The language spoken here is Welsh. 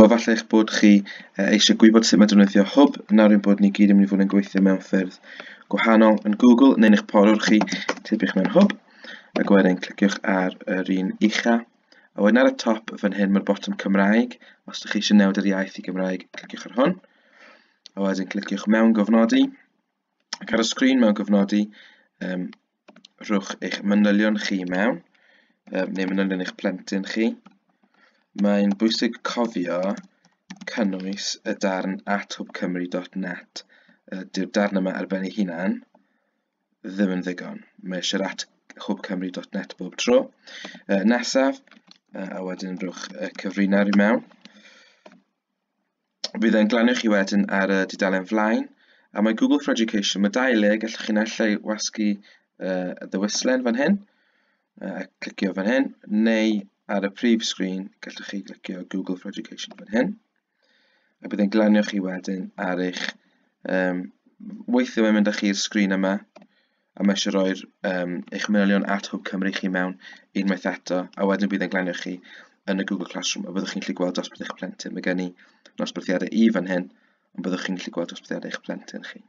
Falle eich bod chi eisiau gwybod sut mae defnyddio Hwb. Nawr ein bod ni gyd yn mynd i fod yn gweithio mewn ffyrdd gwahanol yn Google neu'n eich porwr chi, teipiwch mewn Hwb ac wedyn cliciwch ar yr un ucha. A wedyn ar y top fan hyn mae'r botwm Cymraeg. Os ydych chi eisiau newid yr iaith i Gymraeg, cliciwch ar hwn. A wedyn cliciwch mewn gofnodi. Ac ar y sgrin mewn gofnodi, rhowch eich manylion chi mewn, neu manylion eich plentyn chi. Mae'n bwysig cofio cynnwys y darn at hwbcymru.net. Dyw'r darn yma ar ben ei hunan ddim yn ddigon. Mae eisiau'r at hwbcymru.net bob tro. Nesaf, a wedyn rhowch y cyfrinair i mewn. Bydd e'n glanio chi wedyn ar y dudalen flaen, a mae Google for Education, mae dau le, gallwch chi naill ai wasgu y ddewislen fan hyn, a clicio fan hyn, neu ar y prif sgrin, gallwch chi glicio Google for Education fan hyn. A bydd e'n glanio chi wedyn ar eich... weithiau mae'n mynd â chi i'r sgrin yma, a mae eisiau rhoi'r eich manylion at Hwb Cymru chi mewn unwaith eto, a wedyn bydd e'n glanio chi yn y Google Classroom, a byddwch chi'n gallu gweld dosbarth eich plentyn. Mae gen i nosbarthiadau i fan hyn, ond byddwch chi'n gallu gweld dosbarthiadau eich plentyn chi.